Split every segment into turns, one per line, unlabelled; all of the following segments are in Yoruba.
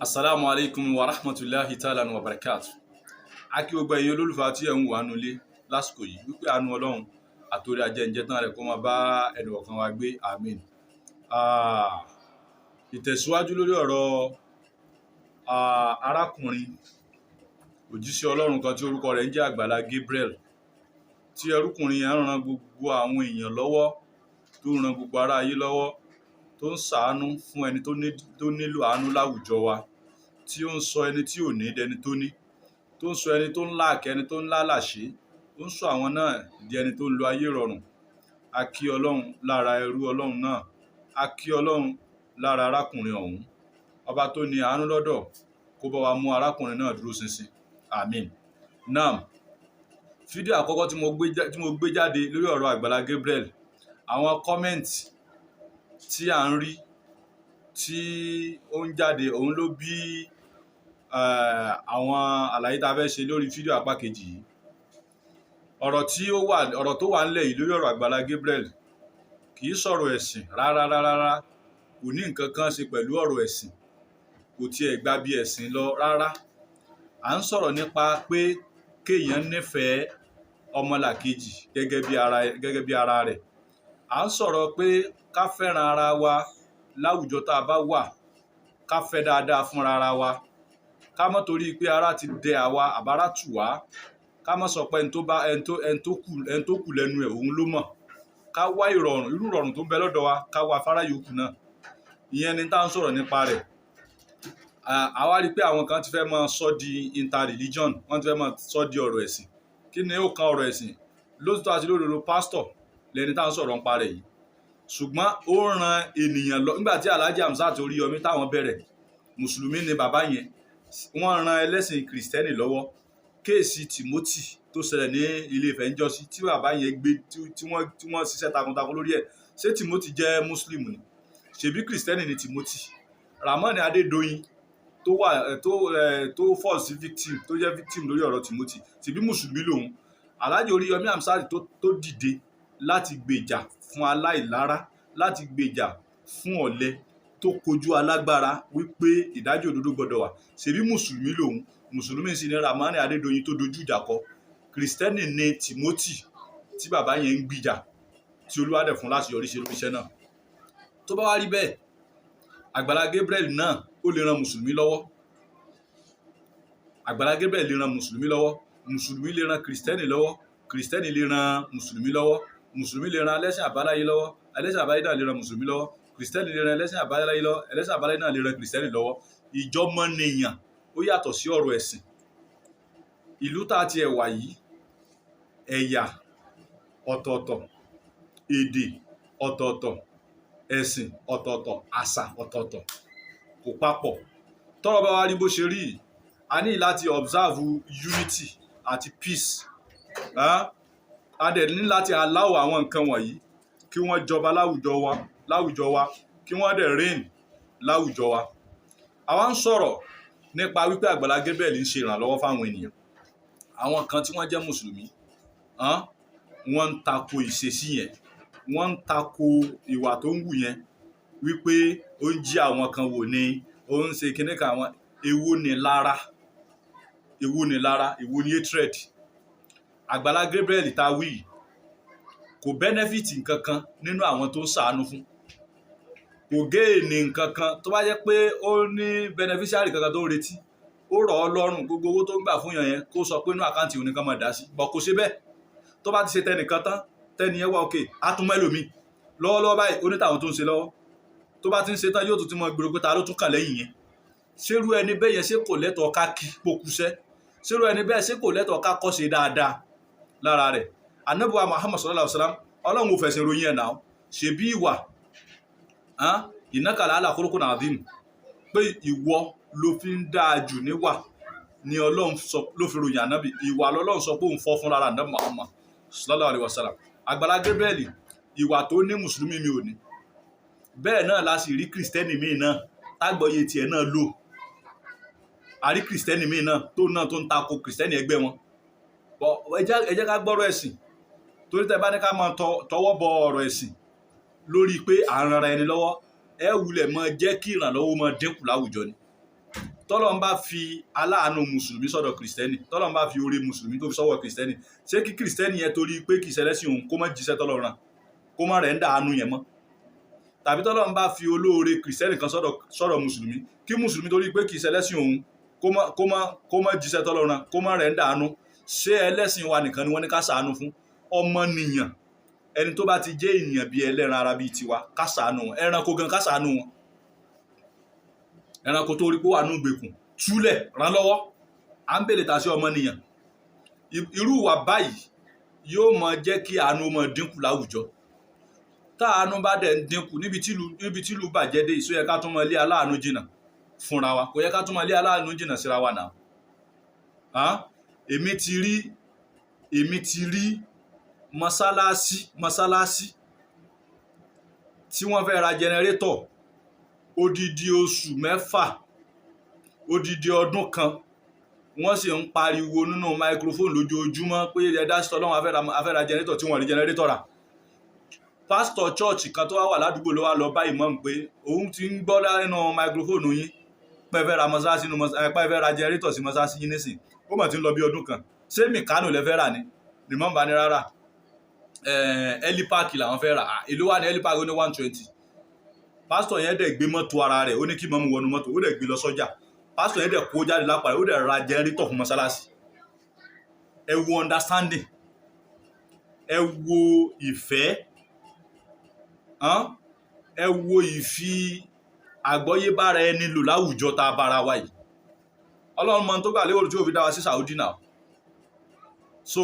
Asalaamu alaykum wa rahmatulahi ta'ala wa barakatu. A kí gbogbo ẹ̀yin olólùfẹ́ tí ẹ̀ ń wà nulẹ̀ lásìkò yìí wípé àánú Ọlọ́run àtòrí ajẹ́njẹ́ tán rẹ̀ kó máa bá ẹnì kọ̀ọ̀kan wa gbé, àmín. Ìtẹ̀síwájú lórí ọ̀rọ̀ arákùnrin òjíṣẹ́ Ọlọ́run kan tí orúkọ rẹ̀ ń jẹ́ Àgbàlá Gabriel, tí ẹrúkùnrin yẹn ń ran gbogbo àwọn èèyàn lọ́wọ́, tó ń ran gbogbo ará ayé lọ́wọ́, tó ń ṣàánú fún ẹni tó nílò àánú láwùjọ wa, tí ó ń sọ ẹni tí ò ní dẹni tó ní, tó ń sọ ẹni tó ń láàkẹ́, ẹni tó ń lálàṣe, ó ń sọ àwọn náà di ẹni tó ń lo ayé rọrùn. A kí Ọlọ́run lára ẹrú Ọlọ́run náà, a kí Ọlọ́run lára arákùnrin ọ̀hún. Ọba tó ní àánú lọ́dọ̀, kó bá wa mú arákùnrin náà dúró ṣinṣin, àmín. Naam, fídíò àkọ́kọ́ tí mo gbé jáde lórí ọ̀rọ̀ Àgbàlá Gabriel, àwọn comment tí à ń rí tí ó ń jáde, òun ló bí àwọn àlàyé tá a fẹ́ ṣe lórí fídíò apá kejì yìí. Ọ̀rọ̀ tí ó wà, ọ̀rọ̀ tó wà ńlẹ̀ yìí lórí ọ̀rọ̀ Àgbàlá Gabriel kì í sọ̀rọ̀ ẹ̀sìn rárá rárá rárá. Kò ní nǹkan kan ṣe pẹ̀lú ọ̀rọ̀ ẹ̀sìn, kò tiẹ̀ gba bí ẹ̀sìn lọ rárá. À ń sọ̀rọ̀ nípa pé kéèyàn nífẹ̀ẹ́ ọmọlàkejì gẹ́gẹ́ bí ara rẹ̀. À ń sọ̀rọ̀ pé ká fẹ́ràn ara wa láwùjọ tá a bá wà, ká fẹ́ dáadáa fúnra ara wa, ká má torí pé ara ti dẹ àwa àbára tù wá, ká má sọ pé ẹni tó bá ẹni tó kù lẹ́nu ẹ̀ òun ló mọ̀. Ká wá ìrọ̀rùn, irú ìrọ̀rùn tó ń bẹ lọ́dọ̀ wa, ká wá afárá yòókù náà. Ìyẹn ni tá à ń sọ̀rọ̀ nípa rẹ̀. Àwa rí i pé àwọn kan ti fẹ́ máa sọ di interreligion, wọ́n ti fẹ́ máa sọ di ọ̀rọ̀ ẹ̀sìn. Kí ni ó kan ọ̀rọ̀ ẹ̀sìn? Lóòótọ́ àti lódodo, pásítọ̀ lẹni tá à ń sọ̀rọ̀ nípa rẹ̀ yìí, ṣùgbọ́n ó ran ènìyàn lọ. Nígbà tí Alhaji Hamzat Oríyọmí táwọn bẹ̀rẹ̀, mùsùlùmí ni bàbá yẹn, wọ́n ran ẹlẹ́sìn kìrìsìtẹ́nì lọ́wọ́. Case Timothy tó ṣẹlẹ̀ ní Ilé Ifẹ̀ ń jọ́sí tí bàbá yẹn gbé, tí wọ́n ṣiṣẹ́ takuntakun lórí ẹ̀, ṣé Timothy jẹ́ muslim ni? Ṣebí kìrìsìtẹ́nì ni Timothy. Ramoni Adédoyin tó wà tó fall sí victim, tó jẹ́ victim lórí ọ̀rọ̀ Timothy, ṣebí mùsùlùmí lòun. Alhaji Oríyọmí Hamzat tó dìde láti gbèjà fún aláìlára, láti gbèjà fún ọ̀lẹ, tó kojú alágbára wípé ìdájọ́ òdodo gbọ́dọ̀ wà, ṣebí mùsùlùmí lòun. Mùsùlùmí sì ni Ramani Adédoyin tó dojú ìjà kọ. Kìrìsìtẹ́nì ni Timothy tí bàbá yẹn ń gbìjà, tí Olúwa dẹ̀ fún láti yọrí ṣe lórí iṣẹ́ náà. Tó bá wá rí bẹ́ẹ̀, Àgbàlá Gabriel náà, ó lè ran mùsùlùmí lọ́wọ́. Àgbàlá Gabriel lè ran mùsùlùmí lọ́wọ́, mùsùlùmí lè ran kìrìsìtẹ́nì lọ́wọ́, kìrìsìtẹ́nì lè ran mùsùlùmí lọ́wọ́, mùsùlùmí lè ran ẹlẹ́sìn àbáláyé lọ́wọ́, ẹlẹ́sìn àbáláyé náà lè ran mùsùlùmí lọ́wọ́, kìrìsìtẹ́nì lè ran ẹlẹ́sìn àbáláyé lọ́wọ́, ẹlẹ́sìn àbáláyé náà lè ran kìrìsìtẹ́nì lọ́wọ́. Ìjọmọnìyàn ó yàtọ̀ sí ọ̀rọ̀ ẹ̀sìn. Ìlú tá a ti ẹ̀ wà yìí, ẹ̀yà ọ̀tọ̀ọ̀tọ̀, èdè ọ̀tọ̀ọ̀tọ̀, ẹ̀sìn ọ̀tọ̀ọ̀tọ̀, àṣà ọ̀tọ̀ọ̀tọ̀, kò papọ̀. Tọ́rọ̀ bá wá rí bó ṣe rí yìí, a ní láti observe unity àti peace. A dẹ̀ ní láti allow àwọn nǹkan wọ̀nyí kí wọ́n jọba láwùjọ wa, kí wọ́n dẹ̀ reign láwùjọ wa. Àwa ń sọ̀rọ̀ nípa wípé Àgbàlá Gabriel ń ṣe ìrànlọ́wọ́ fáwọn ènìyàn. Àwọn kan tí wọ́n jẹ́ mùsùlùmí, wọ́n ń tako ìṣesí yẹn, wọ́n ń tako ìwà tó ń wù yẹn, wípé ó ń jí àwọn kan wò ni, ó ń ṣe kinní kan. Àwọn èwo ni lára, èwo ni lára, èwo ni hatred? Àgbàlá Gabriel tá a wí yìí kò benefit nǹkan kan nínú àwọn tó ń ṣàánú fún, kò gain nǹkan kan. Tó bá jẹ́ pé ó ní beneficiary kankan tó ń retí, ó rọ̀ ọ́ lọ́rùn, gbogbo owó tó ń gbà fún yàn yẹn, kó sọ pé inú account òun nìkan máa dá sí bọ̀. Kò ṣe bẹ́ẹ̀. Tó bá ti ṣe tẹnìkan tán, tẹni yẹn wá òkè, á tún mẹ́lòmíì lọ́wọ́lọ́wọ́ báyìí. Ó ní tàwọn tó ń ṣe lọ́wọ́. Tó bá ti ń ṣe tán, yóò tún ti mọ gbèrò pé ta ló tún kàn lẹ́yìn yẹn. Ṣérú ẹni bẹ́ẹ̀ yẹn, ṣé kò lẹ́tọ̀ọ́ ká kí pokùṣẹ́? Ṣérú ẹni bẹ́ẹ̀, ṣé kò lẹ́tọ̀ọ́ ká kọ́ ṣe dáadáa lára rẹ̀? Ànábì wa Muhammad sallallahu alaihi wasallam, Ọlọ́run ò fẹ̀sìn ròyìn ẹ̀ náà, ṣebí ìwà, innaka la'ala khuluqin adhim, pé ìwọ ló fi ń dáa jù níwà ni Ọlọ́run sọ ló fi ròyìn Ànábì. Ìwà lọ́lọ́run sọ pé òun fọ́ fún lára Ànábì Muhammad sallallahu alaihi wasallam. Àgbàlá Gabriel, ìwà tó ní, mùsùlùmí mi ò ní bẹ́ẹ̀ náà. La sì rí kìrìsìtẹ́nì míì náà tágbọ́yé tiẹ̀ náà lò. A rí kìrìsìtẹ́nì míì náà tó ń tako kìrìsìtẹ́nì ẹgbẹ́ wọn. Ẹ jẹ́ ká gbọ́rọ̀ ẹ̀sìn. Torí tẹ́ bá ní ká máa tọwọ́ bọ ọ̀rọ̀ ẹ̀sìn lórí pé à ń ranra ẹni lọ́wọ́, ẹ wulẹ̀ máa jẹ́ kí ìrànlọ́wọ́ máa dínkù láwùjọ ni. Tọ́lọ́run bá fi aláàánú mùsùlùmí sọ́dọ̀ kìrìsìtẹ́nì, tọ́lọ́run bá fi oore mùsùlùmí tó fi sọ́wọ́ kìrìsìtẹ́nì, ṣé kí kìrìsìtẹ́nì yẹn torí pé kìí ṣẹlẹ́sìn òun kó má jíṣẹ́ tọ́lọ́run rán, kó má rẹ̀ ń dàánú yẹn mọ́? Tàbí tọ́lọ́run bá fi olóore kìrìsìtẹ́nì kan sọ́dọ̀ mùsùlùmí, kí mùsùlùmí torí pé kìí ṣẹlẹ́sìn òun kó má jíṣẹ́ tọ́lọ́run rán, kó má rẹ̀ ń dàánú? Ṣé ẹlẹ́sìn wa nìkan ni wọ́n ní ká ṣàánú fún? Ọmọnìyàn, ẹni tó bá ti jẹ́ ènìyàn bíi ẹlẹ́ran ara bíi tiwa, ká ṣàánú wọn. Ẹranko gan, ká ṣàánú wọn. Ẹranko tó rí pé wà nù gbèkùn, túlẹ̀ ràn lọ́wọ́, à ń bèlè tà sí ọmọnìyàn. Irú ìwà báyìí yóò máa jẹ́ kí àánú máa dínkù láwùjọ. Táàánú bá dẹ̀ ń dínkù níbi tí ìlú bàjẹ́ dé, ìsó yẹ ká tún máa lé aláàánú jìnnà fúnra wa? Kò yẹ ká tún máa lé aláàánú jìnnà síra wa náà. Èmi ti rí mọ́sálásí tí wọ́n fẹ́ ra generator, odidi oṣù 6, odidi ọdún kan, wọ́n sì ń pariwo nínú microphone lójoojúmọ́ pé ẹ dá sí tọ́lọ́run, a fẹ́ ra generator, tí wọ́n rí generator rà. Pásítọ̀ church kan tó wá wà ládùúgbò ló wá lọ bá ìmáàmù pé òun ti ń gbọ́ nínú microphone yín pé ẹ fẹ́ ra mọ́sálásí nínú pé ẹ fẹ́ ra generator sí mọ́sálásí yín nísìn, ó mà ti ń lọ bí ọdún kan, ṣé Mikano lẹ fẹ́ rà ni? Ìmáàmù bá ní rárá, Elepaq làwọn fẹ́ rà. Èló wà ní Elepaq? Ó ní 120. Pásítọ̀ yẹn dẹ̀ gbé mọ́tò ara rẹ̀, ó ní kí ìmáàmù wọnú mọ́tò, ó dẹ̀ gbé lọ sọ́jà. Pásítọ̀ yẹn dẹ̀ kó jáde lápá rẹ̀, ó dẹ̀ ra generator fún mọ́sálásí. Ẹ wo understanding, ẹ wo ìfẹ́, ẹ wo ìfi àgbọ́yé bára ẹni lò láwùjọ tá a bára wa yìí. Ọlọ́run mọ tó gbà lérò tí ó fi dá wa sí Saudi náà. So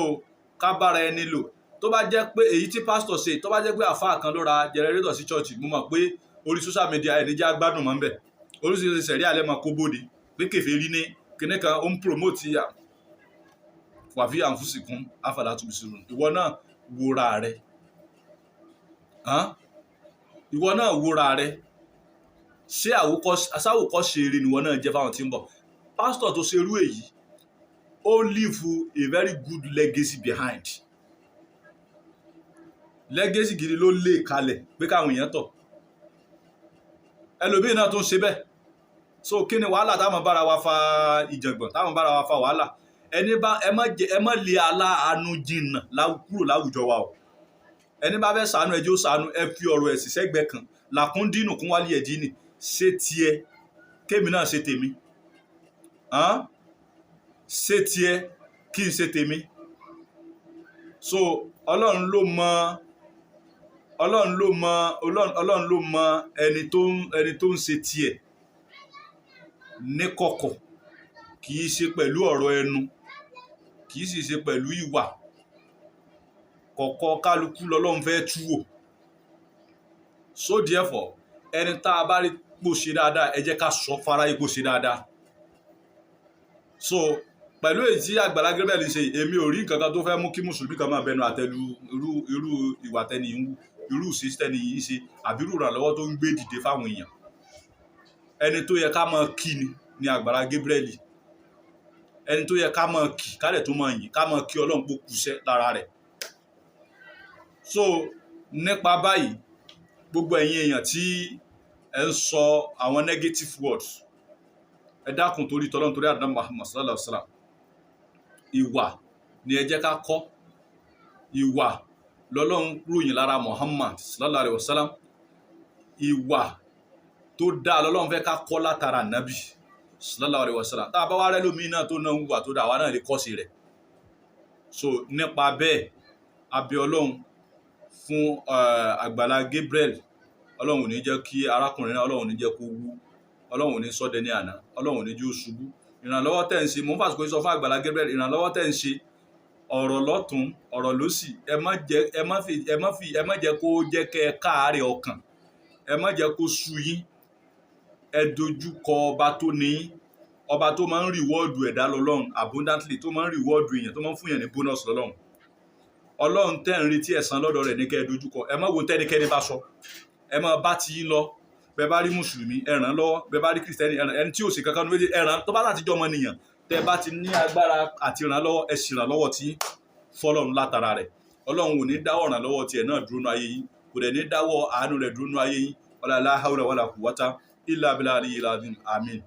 ká bára ẹni lò. Tó bá jẹ́ pé èyí tí pásítọ̀ ṣe, tó bá jẹ́ pé àfáà kan ló ra generator sí church, mo mọ̀ pé orí social media ẹni jẹ́ agbádùn mọ́ ń bẹ̀, oríṣiríṣi sẹ̀rí àlẹ́ máa kó bóde pé kèfèrí ní kinní kan, ó ń promote وفي أنفسكم أفلا تبصرون. Ìwọ náà wòra rẹ, ìwọ náà wòra rẹ. Ṣé àwòkọ́ṣe eré ni ìwọ náà jẹ́ fáwọn tí ń bọ̀? Pásítọ̀ tó ṣerú èyí, ó leave a very good legacy behind. Legacy gidi ló lé kalẹ̀ pé káwọn èèyàn tọ̀. Ẹlòmíì náà tún ṣe bẹ́ẹ̀. So kí ni wàhálà táwọn bára wa fa ìjàngbọ̀n, táwọn bára wa fa wàhálà? Ẹni bá ẹ má jẹ, ẹ má lé aláàánú jìnnà kúrò láwùjọ wa o. Ẹni bá fẹ́ ṣàánú, ẹ jẹ́ ó ṣàánú. Ẹ fi ọ̀rọ̀ ẹ̀sìn sẹ́gbẹ̀ẹ́ kan. لكم دينكم ولي دين. Ṣé tiẹ̀, kémi náà ṣe tèmi. Ṣé tiẹ̀, kí n ṣe tèmi. So Ọlọ́run ló mọ, Ọlọ́run ló mọ, Ọlọ́run ló mọ ẹni tó ń ṣe tiẹ̀ ní kọ̀kọ̀. Kì í ṣe pẹ̀lú ọ̀rọ̀ ẹnu, kì í sì ṣe pẹ̀lú ìwà kọ̀kọ̀. Kálukú lọ́lọ́run fẹ́ tú wò. So therefore, ẹni tá a bá rí pò ṣe dáadáa, ẹ jẹ́ ká sọ fáráyé pò ṣe dáadáa. So pẹ̀lú èyí tí Àgbàlá Gabriel ṣe, èmi ò rí nǹkan kan tó fẹ́ mú kí mùsùlùmí kan máa bẹnu àtẹ́lu irú ìwà tẹ́ni ń wú, irú ìṣesí tẹ́ni yìí ń ṣe, àbí irú ìrànlọ́wọ́ tó ń gbé dìde fáwọn èèyàn. Ẹni tó yẹ ká máa kí ni Àgbàlá Gabriel. Ẹni tó yẹ ká máa kí, ká dẹ̀ tó máa yìn, ká máa kí Ọlọ́run pó kúṣẹ́ lára rẹ̀. So nípa báyìí, gbogbo ẹ̀yin èèyàn tí ẹ ń sọ àwọn negative words, ẹ dákun, torí tọ́lọ́run, torí àdá Muhammad صلى الله عليه وسلم, ìwà ni ẹ jẹ́ ká kọ́. Ìwà lọ́lọ́run ròyìn lára Muhammad صلى الله عليه وسلم. Ìwà tó dáa lọ́lọ́run fẹ́ ká kọ́ látara nàbì صلى الله عليه وسلم. Tá a bá wá rẹ́ lómi náà tó náà ń wùwà tó dáa, àwa náà lè kọ́ sí rẹ̀. So nípa bẹ́ẹ̀, abẹ́ Ọlọ́run fún Àgbàlá Gabriel. Ọlọ́run ò ní jẹ́ kí arákùnrin náà, Ọlọ́run ò ní jẹ́ kó wú, Ọlọ́run ò ní sọ́dẹ ní àná, Ọlọ́run ò ní jẹ́ ó ṣubú. Ìrànlọ́wọ́ tẹ̀ ń ṣe, mò ń fàsìkò sọ fún Àgbàlá Gabriel, ìrànlọ́wọ́ tẹ̀ ń ṣe, ọ̀rọ̀ lọ́tún, ọ̀rọ̀ lósì, ẹ má jẹ́ ẹ má fi ẹ má fi ẹ má jẹ́ kó jẹ́ kẹ́ ẹ káàárẹ̀ ọkàn, ẹ má jẹ́ kó sú yín. Ẹ dojú kọ ọba tó ní, ọba tó máa ń reward ẹ̀dá lọ́lọ́run abundantly, tó máa ń reward èèyàn, tó máa ń fún yàn ní bonus lọ́lọ́run. Ọlọ́run tẹ́ ń retí ẹ̀san lọ́dọ̀ rẹ̀ ní kẹ́ ẹ dojú kọ. Ẹ má wo tẹ́nikẹ́ni bá sọ, ẹ má bá ti yín lọ. Bẹ́ẹ̀ bá rí mùsùlùmí, ẹ ràn án lọ́wọ́. Bẹ́ẹ̀ bá rí kìrìsìtẹ́nì, ẹ ràn. Ẹni tí ò sí kankan ní méjì, ẹ ràn. Tó bá láti jọ ọmọnìyàn, tẹ́ bá ti ní agbára àti ràn án lọ́wọ́, ẹ sì ràn lọ́wọ́ tí fọlọ́run látara rẹ̀. Ọlọ́run ò ní dáwọ́ ìrànlọ́wọ́ tiẹ̀ náà dúró nú ayé yín, kò dẹ̀ ní dáwọ́ àánú rẹ̀ dúró nú ayé yín. Wala la hawla wala quwwata illa billahi aliyyil azim. Àmín.